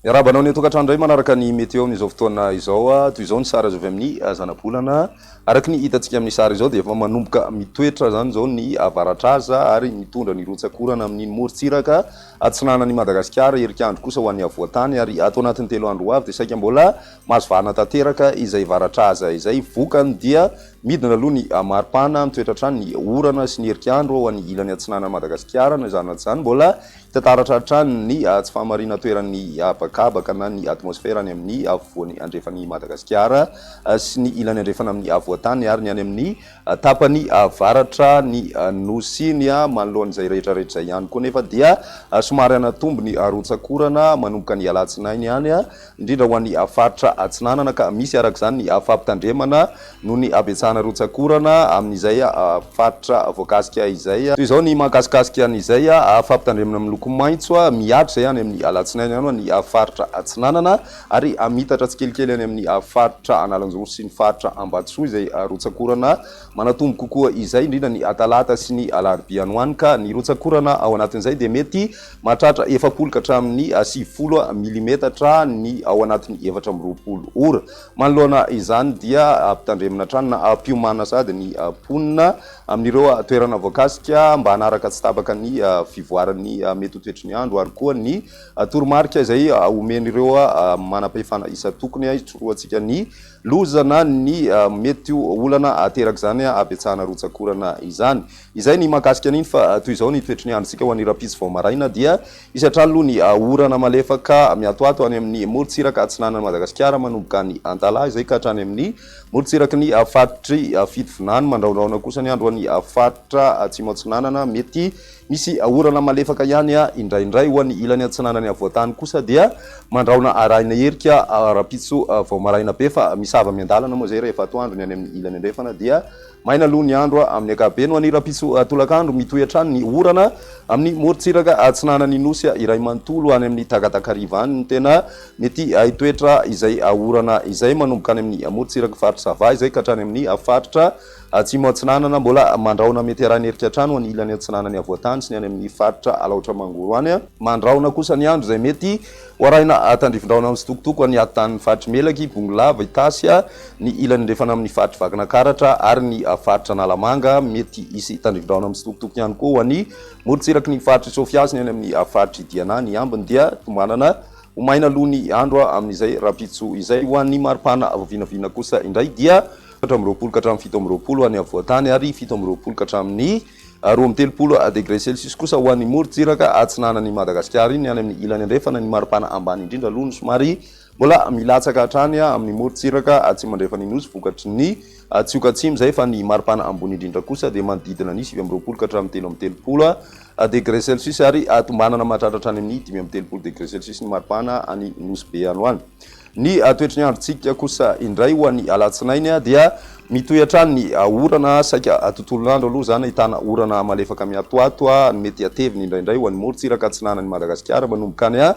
Miarahaba anao any an-tokantrano indray manaraka ny météo amin'izao fotoana izao. Toy izao ny sary azo avy amin'ny zanabolana. Araka ny hitantsika amin'ny sary izao dia efa manomboka mitoetra izany izao ny avaratraza ary mitondra ny rotsak'orana amin'iny morontsiraka atsinanan'i Madagasikara, herik'andro kosa ho an'ny afovoan-tany ary ato anatin'ny 3 andro ho avy dia saika mbola mahazo vahana tanteraka izay varatraza izay. Vokany dia midina aloha ny maripana, mitoetra hatrany ny orana sy ny herik'andro ho an'ny ilany atsinanan'i Madagasikara. Na izany na tsy izany mbola Hita taratra hatrany ny tsy fahamarinan-toeran'ny habakabaka na ny atmosfera any amin'ny afovoany andrefan'i Madagasikara sy ny ilany andrefana amin'ny afovoan-tany ary ny any amin'ny tapany avaratra ny Nosy iny. Manoloana izay rehetra rehetra izay ihany koa anefa dia somary hanatombo ny rotsak'orana manomboka ny alatsinainy any indrindra ho an'ny faritra Atsinanana ka misy araka izany ny fampitandremana noho ny habetsahana rotsak'orana amin'izay faritra voakasika izay. Toy izao ny mahakasikasika an'izay fampitandremana miloko maitso mihatra izay any amin'ny alatsinainy any ho an'ny faritra Atsinanana ary mitatra tsikelikely any amin'ny faritra Analanjirofo sy ny faritra Ambatosoa izay rotsak'orana manatombo kokoa izay indrindra ny talata sy ny alarobia any ho any ka ny rotsak'orana ao anatin'izay dia mety Mahatratra 40 ka hatramin'ny 90 milimetatra ny ao anatin'ny 24 ora. Manoloana izany dia ampitandremana hatrany na ampiomanana sahady ny mponina amin'ireo toerana voakasika mba hanaraka tsy tapaka ny fivoaran'ny mety ho toetry ny andro ary koa ny toromarika izay omen'ireo manam-pahefana isan-tokony hitsorohantsika ny loza na ny mety ho olana aterak'izany habetsahana rotsak'orana izany. Izay ny mahakasika an'iny fa toy izao ny toetry ny androntsika ho an'ny rahampitso vao maraina dia hisy hatrany aloha ny orana malefaka miatoato any amin'ny morontsiraka atsinanan'i Madagasikara manomboka any Antalaha izay ka hatrany amin'ny morontsiraky ny faritr'i Fitovinany. Mandrahondrahona kosa ny andro ho an'ny faritra Atsimo Atsinanana mety misy orana malefaka ihany indraindray. Ho an'ny ilany atsinanan'ny afovoan-tany kosa dia mandrahona arahina herika rahampitso vao maraina be fa misava miandalana moa izay rehefa atoandro ny any amin'ny ilany andrefana dia Maina aloha ny andro amin'ny ankapobeny ho an'ny rahampitso tolakandro. Mitohy hatrany ny orana amin'ny morontsiraka atsinanan'ny Nosy iray manontolo any amin'ny Tagatakariva any no tena mety hitoetra izay orana izay manomboka any amin'ny morontsiraky faritra Sava izay ka hatrany amin'ny faritra Atsimo Atsinanana. Mbola mandrahona mety harahin'erika hatrany ho an'ny ilany atsinanan'ny afovoan-tany sy ny any amin'ny faritra Alaotra Mangoro any. Mandrahona kosa ny andro izay mety Ho arahina tandrifindrahona mitsitokotoko any atitan'ny faritr'i Melaky, Bongolava, Itasy, ny ilany andrefana amin'ny faritr'i Vakinakaratra ary ny faritra Analamanga. Mety hisy tandrifindrahona mitsitokotoko ihany koa ho an'ny morontsiraky ny faritr'i Sofia sy ny any amin'ny faritr'i Diana. Ny ambiny dia tombanana ho maina aloha ny andro amin'izay rahampitso izay. Ho an'ny maripana vinavina kosa indray dia 24 ka hatramin'ny 27 any afovoan-tany ary 27 ka hatramin'ny 32 degre celsius kosa ho an'ny morontsiraka atsinanan'i Madagasikara iny. Any amin'ny ilany andrefana, ny maripana ambany indrindra aloha no somary mbola milatsaka hatrany amin'ny morontsiraka atsimo andrefan'ny Nosy vokatry ny tsioka atsimo izay, fa ny maripana ambony indrindra kosa dia manodidina ny 29 ka hatramin'ny 33 degre celsius ary tombanana mahatratra hatrany amin'ny 35 degre celsius ny maripana any Nosy Be any ho any. Ny toetry ny androntsika kosa indray ho an'ny alatsinainy dia mitohy hatrany ny orana saika tontolon'andro aloha izany ahitana orana malefaka miatoato ny mety hateviny indraindray ho an'ny morontsiraka atsinanan'i Madagasikara manomboka any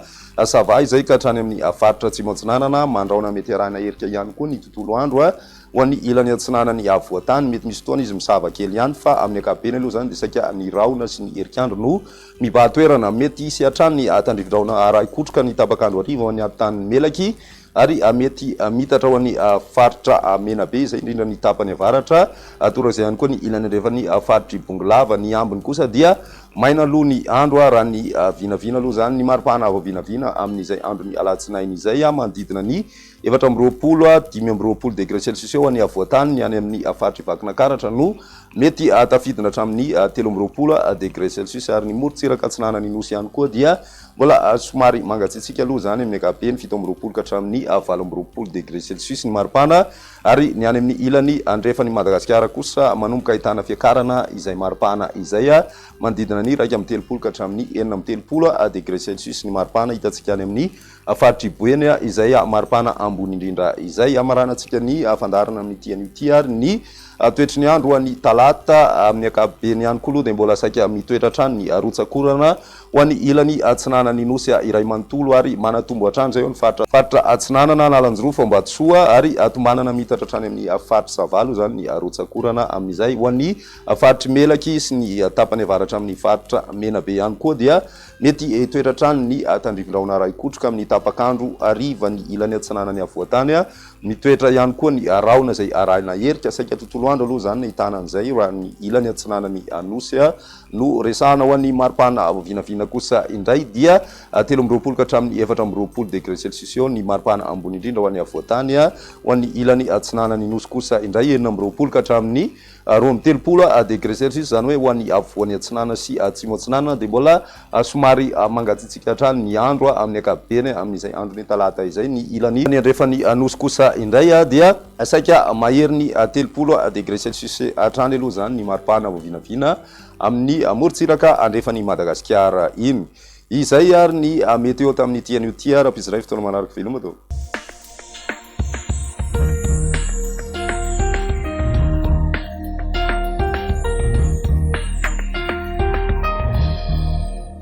Sava izay ka hatrany amin'ny faritra atsimo atsinanana. Mandrahona mety arahina herika ihany koa ny tontolo andro ho an'ny ilany atsinanan'ny afovoan-tany. Mety misy fotoana izy misava kely ihany fa amin'ny ankapobeny aloha izany dia saika ny rahona sy ny herik'andro no Mibahan-toerana, mety hisy hatrany ny tandrifindrahona arahi-kotroka ny tapak'andro hariva ho an'ny atitan'ny Melaky ary mety mitatra ho an'ny faritra Menabe izay indrindra ny tapany avaratra. Torak'izay ihany koa ny ilany andrefan'ny faritr'i Bongolava. Ny ambiny kosa dia maina aloha ny andro raha ny vinavina aloha izany. Ny maripana vao vinavina amin'izay andron'ny alatsinainy izay manodidina ny 24, 25 degré celsius eo any afovoan-tany, ny any amin'ny faritr'i Vakinankaratra no mety tafidina hatramin'ny 23 degré celsius ary ny morontsiraka atsinanan'ny Nosy ihany koa dia mbola somary mangatsiatsiaka aloha izany amin'ny ankapobeny, 27 ka hatramin'ny 28 degré celsius ny maripana ary ny any amin'ny ilany andrefan'i Madagasikara kosa manomboka ahitana fiakarana izay maripana izay manodidina ny 31 ka hatramin'ny 36 degré celsius ny maripana hitantsika any amin'ny Faritr'i Boeny izay maripana ambony indrindra izay. Hamaranantsika ny fandaharana amin'ity anio ity ary ny toetry ny andro ho an'ny talata. Amin'ny ankapobeny ihany koa aloha dia mbola saika mitoetra hatrany ny rotsak'orana ho an'ny ilany atsinanan'ny Nosy iray manontolo ary manatombo hatrany izay eo ny faritra faritra atsinanana, Analanjirofo, Ambatosoa ary tombanana mitoetra. Miitatra hatrany amin'ny faritr'i Sava aloha izany ny rotsak'orana amin'izay. Ho an'ny faritr'i Melaky sy ny tapany avaratra amin'ny faritra Menabe ihany koa dia mety hitoetra hatrany ny tandrifin-drahona arahi-kotroka amin'ny tapak'andro hariva ny ilany atsinanan'ny afovoan-tany. Mitoetra ihany koa ny rahona izay arahina herika. Saika tontolo andro aloha izany nahitana an'izay raha ny ilany atsinanan'ny Nosy no resahana. Ho an'ny maripana vinavina kosa indray dia 23 ka hatramin'ny 24 degré celsius eo ny maripana ambony indrindra ho an'ny afovoan-tany. Ho an'ny ilany atsinanan'ny Nosy kosa indray 26 ka hatramin'ny 32 degré celsius, izany hoe ho an'ny afovoany atsinanana sy atsimo atsinanana dia mbola somary mangatsiatsiaka hatrany ny andro amin'ny ankapobeny amin'izay andron'ny talata izay. Ny ilany andrefan'ny Nosy kosa indray dia saika maherin'ny 30 degré celsius hatrany aloha izany ny maripana vao vinavina amin'ny morontsiraka andrefan'i Madagasikara iny. Izay ary ny météo tamin'ity anio ity ary ampiziray fotoana manaraka. Veloma daholo.